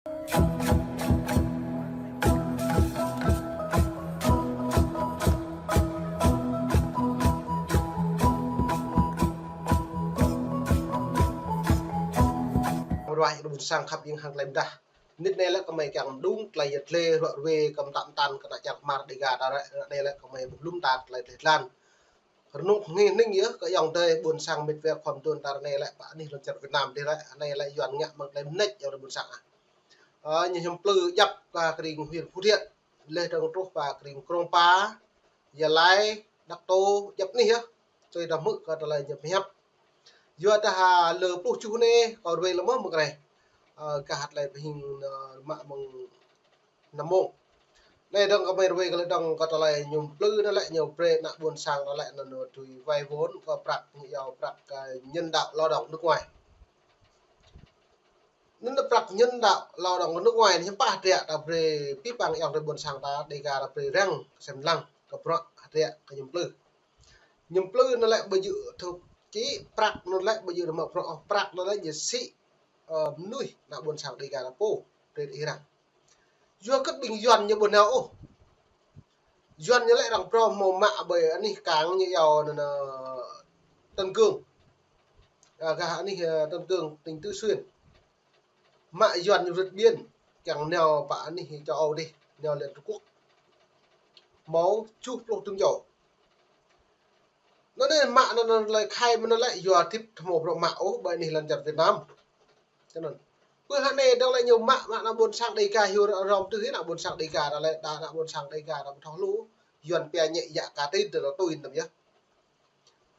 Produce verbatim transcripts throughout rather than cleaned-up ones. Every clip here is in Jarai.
Ruah ƀôn sang khăp ƀing hăng tơlơi mơdah. Nĭt anai lĕ kơmơi kiăng mơđung tơlơi yet lĕ ruă ruê kơ mơtă mơtăn kơ ană čar kơmar Dega ta ră, anai lĕ kơmơi ƀuh lŏm ta tơlơi tơlơi tlan. Rơnŭk hơngih hơning yơh kơ ayŏng adơi ƀôn sang mĕt wa khua mơduôn ta ră anai lĕ pơ anih lŏn čar Việt Nam dih ră, anai lĕ Yuan ngă mơ̆ng tơlơi mơneč ayŏng adơi ƀôn sang ah. Ơ, ñu hiam plư djăp kơ kring huyện Phú Thiện, leh dơ̆ng truh pơ kring Krông Pa, Gia Lai, Đăk Tô, djăp anih yơh. Tui ta hmư̆ kơ tơlơi ñu pơhiăp. Yua dah lơ pluh tơjuh anai, kâo ruai lơmơ̆ mơ̆ng reh. Ơ, kah hăt lĕ pơhing, ơ, mă mơ̆ng năm mông. Anai dơ̆ng kơmơi ruai kơ lĕ dơ̆ng kơ tơlơi ñu plư anŭn lĕ ñu brơi ană ƀôn sang anŭn lĕ anŭn tui vay vốn kơ prăk ñu iâu prăk, ơ, nhân đạo lao động nước ngoài. Anŭn prăk nhân đạo lao động nước ngoài anai hiư̆m pă hơdră ta brơi pih păng ayŏng adơi ƀôn sang ta Dega ta brơi răng sem lăng kơ bruă hơdră kơ ñu plư. Ñu plư anŭn lĕ ƀu djơ̆ thŭk čĭ prăk anŭn lĕ ƀu djơ̆ mă bruă ôh prăk anŭn lĕ ñu sĭ, ơ, mơnuih ană ƀôn sang Dega ta pô brơi ih răng. Yua kơ ƀing Yuan ñu ƀu nao ôh. Yuan ñu lĕ arăng phrâo hmâo mă ƀơi anih kang ñu iâu anŭn, ơ, Tân Cương. Ơ, gah anih, ơ, Tân Cương, tỉnh Tứ Xuyên. Mă Yuan ñu rơ̆t ƀiên, kiăng nao pơ anih châu Âu dih, nao lĕ Trung Quốc. Hmâo tơjuh pluh tơm čô. Anŭn anai mă anŭn, anŭn tơlơi khai mơ̆n anŭn lĕ yua hơdip ƀu hmâo bruă mă ôh ƀơi anih lŏn čar Việt Nam. Čơnăn. Pơ hơnai dơ̆ng lĕ ñu mă, mă ană ƀôn sang Dega hyu rơm tưh ană ƀôn sang Dega ta lĕ, đa ană ƀôn sang Dega ta ƀu thâo lu, Yuan pia nhẹ dạ cả tin ta tui tơm yơh.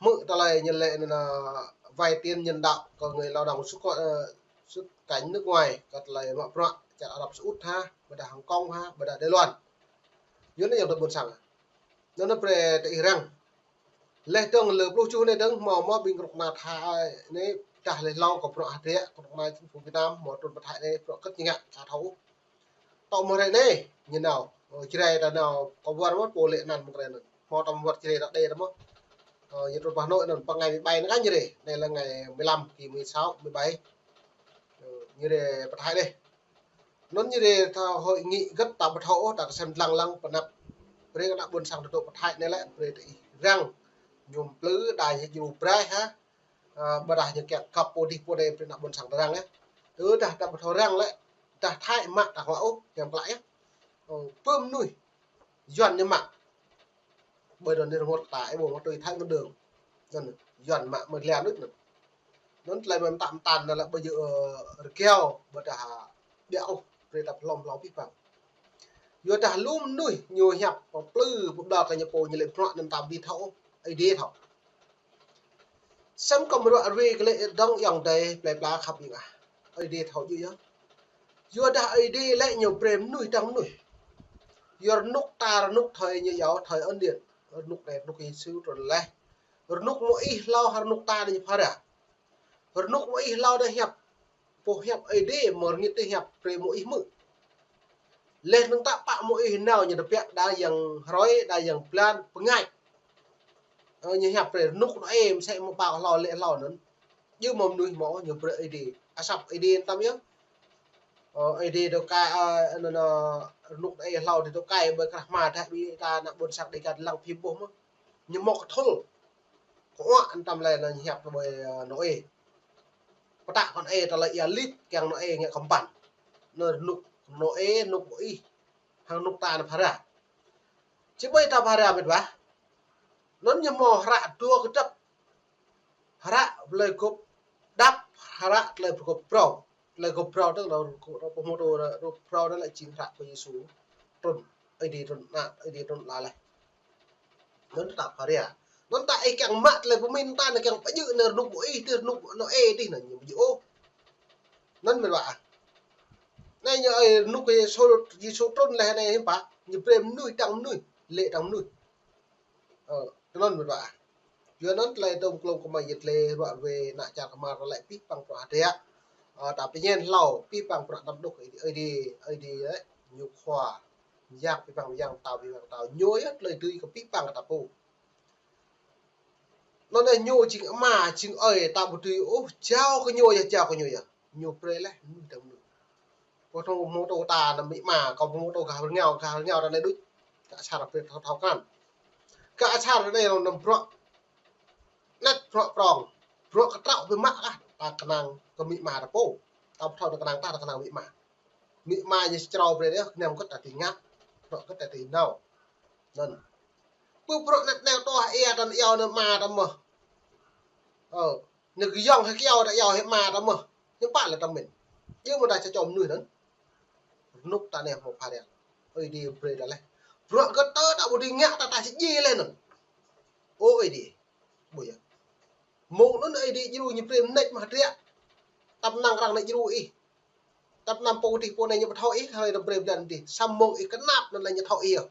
Hmư̆ tơlơi ñu lĕ anŭn, ơ, vay tiền nhân đạo kơ người lao động xuất, ơ, xuất cảnh nước ngoài, kơ tơlơi mă bruă čar Arab Saudi ha, ƀôdah Hồng Kông ha, ƀôdah Đài Loan. Yua anŭn ayŏng adơi ƀôn sang. Anŭn anai brơi ta ih răng. Leh dơ̆ng lơ pluh tơjuh anai dơ̆ng hmâo mă ƀing kơnuk kơna Thái anai dah leh hlâo kơ bruă hơdră kơnuk kơna chính phủ Việt Nam hmâo trŭn pơ Thái anai bruă kơ̆t ñu ngă ka thâo. Tŏ mơ̆ hrơi anai ñu nao, ơ, Jrai ta nao kơ wơr mơ̆n pô lĕ anŭn mơ̆ng hrơi anŭn. Hmâo tŏ wơr Jrai ta đe ta mơ̆n. Ơ, ñu trŭn pơ Hà Nội anŭn pơ ngày mười bảy anai kah ñu rai. Anai lĕ ngày mười lăm, kỳ mười sáu, mười bảy. Ơ, ñu rai pơ Thái anai. Anŭn ñu rai ta hội nghị gĕt ta ƀu thâo ôh, ta kơsem lăng lăng pơ anăp. Brơi kơ ană ƀôn sang ta dŏ pơ Thái anai lĕ, brơi ta ih răng. Ñu plư đa ñu jru brai ha. Ơ, ƀôdah ñu kiăng kăp pô dih pô đe brơi ană ƀôn sang ta răng yơh. Ơ, dah ta ƀu thâo răng lĕ, dah Thái mă ta huă ôh, kiăng klă yơh. Ơ, pơ mơnuih Yuan ñu mă. Ƀơi anŭn anai rơngot ta, ih ƀuh mă tui Thái ngăn đường. Anŭn, Yuan mă mơ̆ lia anŭn anŭn. Anŭn tơlơi mơ̆n tăm tan anŭn lĕ ƀu djơ̆, ơ, rơgao, ƀôdah ƀiă ôh, brơi ta pơhlŏm hlâo pih păng. Yua dah lŏm mơnuih ñu hiăp pơplư, pơƀlŏr kơ ñu pô ñu lĕ bruă anŭn ta ƀu thâo ôh, Ơi Adai thâo. Sem kơ mơ̆ ruă ruê kơ lĕ dơ̆ng ayŏng adơi plơi pla khăp ƀing ah. Ơi Adai thâo djơ̆ yơh. Yua dah Ơi Adai lĕ ñu brơi mơnuih dơ̆ng mơnuih. Yua rơnŭk ta rơnŭk thơi ñu iâu thơi ân điển. Rơnŭk anai rơnŭk Yêsu trŭn laih. Rơnŭk Môis hlâo hăng rơnŭk ta anai ñu phara. Rơnŭk Môis hlâo anai hiăp. Pô hiăp Ơi Adai mơ̆ rơngit tơ hiăp brơi Môis hmư̆. Leh anŭn ta pă Môis nao ñu tơbiă đa yang hrơi, đa yang blan, pơngač. Ơ, ñu hiăp brơi rơnŭk Nôê mơsĕ mơ̆ pao hlâo lĕ hlâo anŭn. Djơ̆ mơ̆ mơnuih mơ̆ ñu brơi Ơi Adai. Asăp Ơi Adai tăm yơh. Ơ, Ơi Adai tơkai, ơ, anŭn, ơ, rơnŭk Nôê hlâo dih tơkai ƀơi krah hma dah ƀing ta ană ƀôn sang Dega lăng phim ƀuh mơ̆. Ñu mơ̆ kơthul. Kơ uă anŭn tăm lĕ anŭn hiăp ƀơi, ơ, Nôê. Pơtă kơ Nôê tơlơi ia lit kiăng Nôê ngă kơmpăn. Anŭn rơnŭk Nôê, rơnŭk Môis. Hăng rơnŭk ta anŭn phara. Či ƀơi ta phara mĕt wa. Anŭn ñu hmâo hră dua kơdŏp. Hră tơlơi gŏp đăp, hră tơlơi gŏp phrâo. Tơlơi gŏp phrâo tơl rơnŭk pơhmutu rơnŭk phrâo anŭn lĕ jing hră kơ Yêsu trŭn, Ơi Adai trŭn, ană Ơi Adai trŭn la laih. Anŭn ta phara. Anŭn ta ih kiăng mă tơlơi pơmĭn ta anŭn kiăng pơjing anŭn rơnŭk Môis dih, rơnŭk Nôê dih anŭn ñu ƀu djơ̆ ôh. Anŭn mĕt wa ah. Anai ñu ơi rơnŭk Yêsu, Yêsu trŭn laih anai hiư̆m pă, ñu brơi mơnuih dơ̆ng mơnuih, lĕ dơ̆ng mơnuih. Ơ, tơnŭn mĕt wa ah. Yua anŭn tơlơi tơm klông kơ mơi yet lĕ ruă ruê ană čar kơmar ta lĕ pih păng bruă hơdră. Ơ, ta pơñen hlâo pih păng bruă tăm đôk Ơi Adai, Ơi Adai, ơ, ñu khua. Yang pih păng yang, tao pih păng tao. Ñu yơh tơlơi dưi kơ pih păng kơ ta pô. Anŭn anai ñu jing ama, jing ơi, ta ƀu dưi ôh, jao kơ ñu yơh, jao kơ ñu yơh. Ñu brơi laih mơnuih dơ̆ng mơnuih. Pô thâo mô tô ta anăm amĭ ama, kâo mô tô gah rơngiao, gah rơngiao ta anai đôč. Gah asar brơi thâo thâo krăn. Gah asar anai lŏm bruă anet bruă prŏng. Bruă kơtraŏ biă mă lah, ta kơnang kơ amĭ ama ta pô. Ta pơthâo ta kơnang ta, ta kơnang amĭ ama. Amĭ ama ñu črâo brơi yơh, kơnang kơ ta tui ngă, bruă kơ ta tui nao. Anŭn. Pơ bruă anet nao tŏ hăng ia ta iâu anŭn ama ta mơh. Ơ, ñu kơ yŏng hăng kiao ta iâu hăng ama ta mơh. Ñu pă lĕ ta mĭn. Yua mơ̆ ta čơčôm mơnuih anŭn. Rơnŭk ta anai hmâo pha răng. Ơi Adai brơi ta laih. Bruă kơ ta ta ƀu dưi ngă ta ta či djai laih anŭn. Ơ Ơi Adai. Ƀu yơh. Mơ̆ng anŭn Ơi Adai djru ñu brơi mơneč mă hơdră. Tăp năng arăng anai djru ih. Tăp năng pô dih pô anai ñu ƀu thâo ih, hlơi ta brơi blan dih. Samơ̆ mơ̆ng ih kơnap anŭn lĕ ñu thâo ih yơh.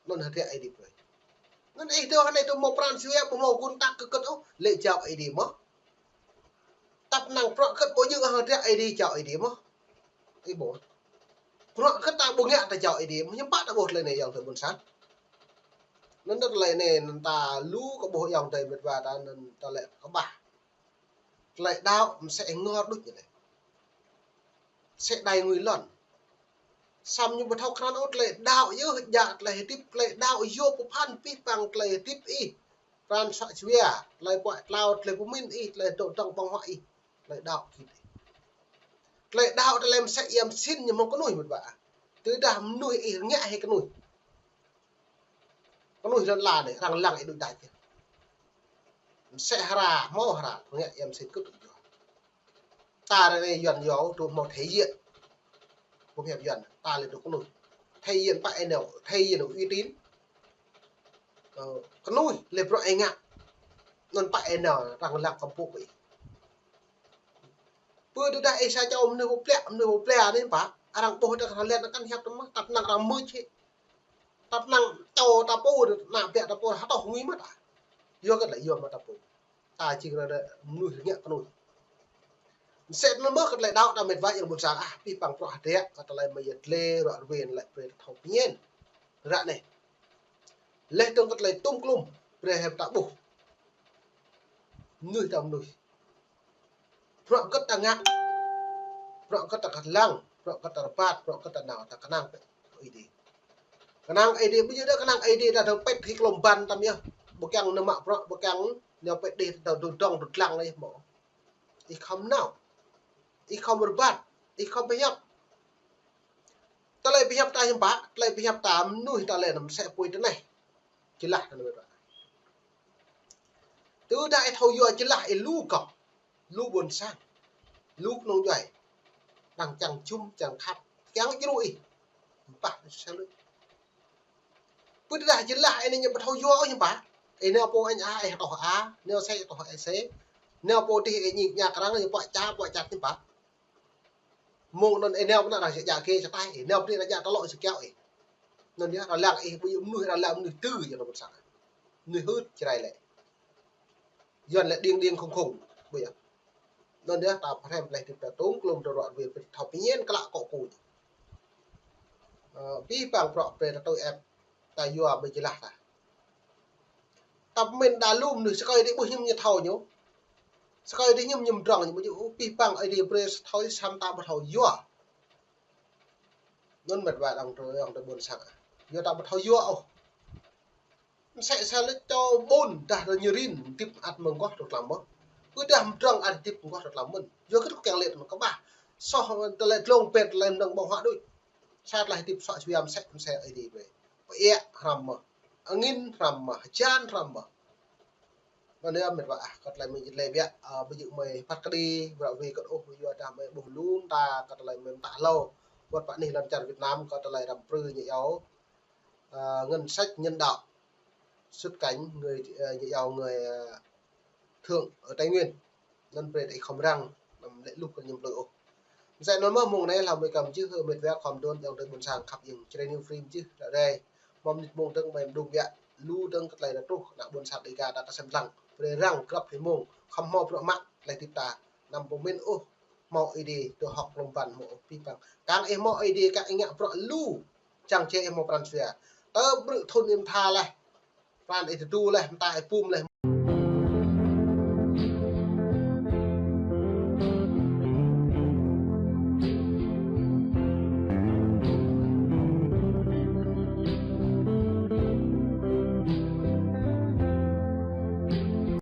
Anŭn hơdră Ơi Adai brơi. Anŭn ih dŏ anai dŏ hmâo pran jua, ƀu hmâo gun tak kơ kơ̆t ôh, lĕ jao Ơi Adai mơh. Tăp năng bruă kơ̆t ƀu djơ̆ hơdră Ơi Adai, jao Ơi Adai mơh. Ih ƀuh. Bruă kơ̆t ta ƀu ngă ta jao Ơi Adai mơh, hiư̆m pă ta ƀuh tơlơi anai ayŏng adơi ƀôn sang. Anŭn tơlơi anai anŭn ta lu kơ ƀuh ayŏng adơi mĕt wa ta anŭn tơlơi kơƀah. Tơlơi đaŏ mơsĕ ngor đôč ñu anai. Mơsĕ đai ngui lŏn. Samơ̆ ñu ƀu thâo krăn ôh tơlơi đaŏ yơh, djă tơlơi hơdip, tơlơi đaŏ yơh pơphan pih pang tơlơi hơdip ih. Pran soh jua, tơlơi puă tlao, tơlơi pơmĭn ih, tơlơi dŏ dŏng ƀơ̆ng huă ih. Tơlơi đaŏ git ih. Tơlơi đaŏ tơlơi mơsĕ ia mơsĭn ñu mơ̆ng kơnuih mĕt wa. Tơdah mơnuih ih rơngiă hĭ kơnuih. Kơnuih lŏn ala anai, arăng lăng ih đôč đač yơh. Mơsĕ hra, hmâo hra, rơngiă ia mơsĭn kơ̆t đôč yơh. Ta ră anai Yuan yua tŭ hmâo thể diện. Ƀu hiăp Yuan, ta lĕ tŭ kơnuih. Thể diện pă ih nao, thể diện uy tín. Ơ, kơnuih lĕ bruă ih ngă. Anŭn pă ih nao, arăng lăng kơmpuk ih. Pơ tơdah ih sa čô mơnuih pơplĕ, mơnuih pơplĕ anai pă, arăng ƀuh ta kơ lĕ anŭn kăn hiăp ta mơh, tăp năng arăng mưč hĭ. Tăp năng čô ta pô, ană ƀă ta pô, hơtŏh ngui mơ̆ ta. Yua kơ lĕ yua mă ta pô. Ta jing ră anai mơnuih rơngiă kơnuih. Mơsĕ anŭn mơh kơ tơlơi đaŏ ta mĕt wa ayŏng ƀôn sang ah, pih pang bruă hơdră, kơ tơlơi mơyơt lĕ, ruă rơwen lĕ brơi ta thâo pơmĭn. Ră anai. Leh dơ̆ng kơ tơlơi tŭm klŭm, brơi hĕp ta ƀuh. Mơnuih ta mơnuih. Bruă kơ̆t ta ngă. Bruă kơ̆t ta kơ̆t lăng, bruă kơ̆t ta rơbat, bruă kơ̆t ta nao, ta kơnang pĕ Ơi Adai. Kơnang Ơi Adai, ƀu djơ̆ đa kơnang Ơi Adai ta dŏ pĕt hĭ klŏm ban tam yơh. Ƀu kiăng nao mă bruă, ƀu kiăng nao pĕt đih ta dŏ dŏng dŏ lăng lĕ mơ̆. Ih khŏm nao. Ih khŏm rơbat. Ih khŏm pơhiăp. Tơlơi pơhiăp ta hiư̆m pă, tơlơi pơhiăp ta mơnuih ta lĕ anăm mơsĕ apui tơneh. Jơlah anŭn mĕt wa. Tơdah ih thâo yua jơlah ih lu gŏp. Lu ƀôn sang, lu kơnung djuai, arăng čang jum, čang khăp, kiăng djru ih. Ƀah sa lu. Pơ tơdah jơlah ih anai ñu ƀu thâo yua ôh ñu ƀah. Ih nao pô añ a, ih tŏh a, nao xe tŏh xe. Nao pô dih ih ñik ñak arăng ñu puă ča, puă čat ñu ƀah. Mơ̆ng anŭn ih nao pơ anai arăng djă kê čơtai ih, nao pơ dih arăng djă tơlŏ čơkiaŏ ih. Anŭn yơh arăng lăng ih, ƀu djơ̆ mơnuih arăng lăng mơnuih tŭ yơh anŭn ƀôn sang. Mơnuih hưt čơrai lĕ. Yuan lĕ điên điên khùng khùng, ƀu yơh. Anŭn yơh ta pơhrăm leh tĭp ta tŭm klŭm ta ruă rơwen pĭt thâo pơñen klă kŏ kŭ. Ơ, pih pang bruă brơi ta tui ĕp, ta yua ƀơi jơlah ta. Ta pơmĭn đa lu mơnuih sơkơi dih ƀuh hiư̆m ñu thâo ñu. Sơkơi dih hiư̆m ñu mdrŏng ñu, ƀu djơ̆ pih pang Ơi Adai brơi thâo samơ̆ ta ƀu thâo yua. Anŭn mĕt wa ayŏng adơi, ayŏng adơi ƀôn sang. Yua ta ƀu thâo yua ôh. Mơsĕ sa lĕ čô ƀôn dah rơ ñu rin, hơdip ăt mơ̆ng gŏh tơlơi tlam mơ̆n. Ƀu dah mdrŏng ăt hơdip mơ̆ng gŏh tơlơi tlam mơ̆n. Yua kơ tŭ kiăng lĕ tơnŭn kơƀah. Soh tơlơi dlông pĕt tơlơi mơnơ̆ng ƀơ̆ng huă đôč. Sa tơlơi hơdip soh jua mơsĕ mơsĕ Ơi Adai brơi. Pơiă hrăm mơ̆n. Angin hrăm mơ̆n. Hơjan hrăm mơ̆n. Anŭn yơh mĕt wa ah, kơ tơlơi mơi jơt lĕ biă, ơ, ƀu djơ̆ mơi phat kơđi, bruă rơwen kơ ôh, yua dah mơi ƀuh lŏm ta, kơ tơlơi mơi mơtă hlâo. Wơ̆t pă anih lŏn čar Việt Nam, kơ tơlơi răm prư ñu iâu, ơ, ngân sách nhân đạo. Xuất cảnh người, ơ, ñu iâu người, ơ, thượng ở Tây Nguyên. Anŭn brơi ta ih khŏm răng, anăm lĕ luh kơ ñu plư ôh. Mơsĕ anŭn mơ̆ mơ̆ng anai hlâo mơi kăm jưh, mĕt wa khŏm đôn ayŏng adơi ƀôn sang khăp jing Jrai New Free jưh ră ruai. Mơ̆ng mơnit mơ̆ng dơ̆ng mơi mơdung biă, lu dơ̆ng kơ tơlơi ta truh, ană ƀôn sang Dega ta kơ sem lăng. Brơi răng grăp hĭ mơ̆ng, khŏm hmâo bruă mă, tơlơi hơdip ta, anăm pơmĭn ôh, hmâo Ơi Adai, tơ hŏk klŏm ban hmâo ôh pih pang. Kiăng ih hmâo Ơi Adai, kiăng ih ngă bruă lu, čang či ih hmâo pran jua. Tơ brư̆ thŭn ih mơtha leh, pran ih tơdu leh, mơta ih bum leh,